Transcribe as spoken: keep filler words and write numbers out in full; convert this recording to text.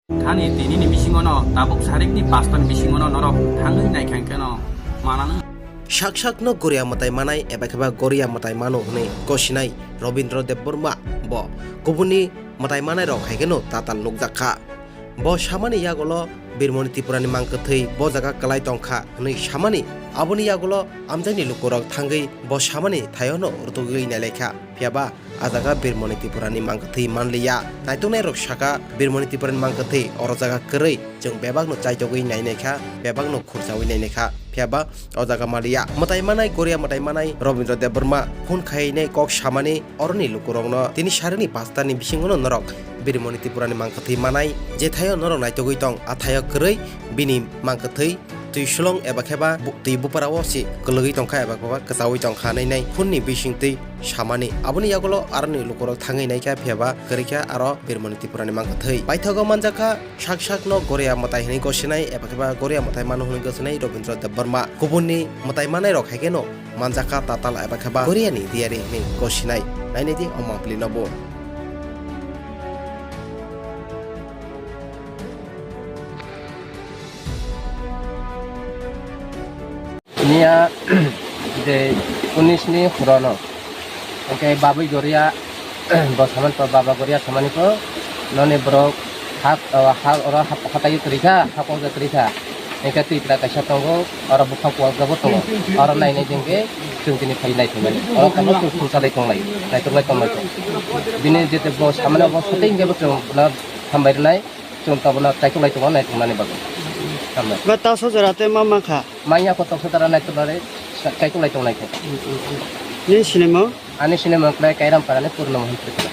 Thani tinini bisingono tabuk sarikni pastani bisingono norok thangwi naikha hwnkhe no manano. Sak sakno Goria mwtai manai eba khe ba Goria mwtai mano hwnwi gosinai Robindra Debbarma bo kubunni mwtai manairok hai kheno tatal nukjak kha. Bo samani yagulo Birmoni Tripurani mangkwthwi bo jaga kwlai tongkha hwnwi samani, aboni yagulo amchaini lukurok thangwi bo samani thaiono rwtugwi nailaikha. Phiyaba a jaga Birmoni Tripurani mangkwthwi manliya. Naitoknairok saka Birmoni Tripurani mangkwthwi oro jaga kwrwi chwng bebakno chaitogwi nainaikha, bebakno khurchawi nainaikha. Phiyaba o jaga manliya. Mwtai manai, Goria mwtai manai Robindra Debbarma phone khainai kok samani oroni lukurokno tini sarikni pastani bisingono norok Birmoni Tripurani mangkwthwi manai, je thaio norok naitogwi tong, a thaio kwrwi bini mangkwthwi twi sulong eba khe ba bu-, twi buparao se kwlwgwi tongkha eba khe ba kwchaui tongkha hwnwi nai phunni bisingtwi samani. Aboni yagulo aroni lukurok thangwi naikha, phiyaba kwrwikha aro Birmoni Tripurani mangkwthwi. Paithago manjakha sak sakno Goria mwtai hwnwi gosinai eba khe ba Goria mwtai mano hwnwi gosinai Robindra Debbarma. Kubunni mwtai manairok hai kheno manjakha tatal eba khe ba Goriani diyari hwnwi gosinai. Nainai di o mampli no bo. Niya je unis ni horono. Hwnkhe babui Goria bo samani po, baba Goria samani po, noni borok hak, hak oro hak, hatai kwrwi kha, hak ongja kwrwi kha. Hwnkhe twi pla kaisa tongo, oro buphang kuwak jabo tongo. Oro nainai jengke chwng tini phai naithokmani. Oro tamo chwng sumsalai tonglai, naithoklai tonglai tongo. Bini jete bo samani bo sote hwnkhe bo chwng bono hambai rwnai, chwng tobono chaithoklai tongo naithoknani bagwi. Hambai. Ba taso jora tei ma mankha? Manya ko toksa jora naithoklai, chaithoklai tonglai khe. Nini sinimo? Ani sinimo wngkhlai Kairam Parani Purno Mohan Tripura.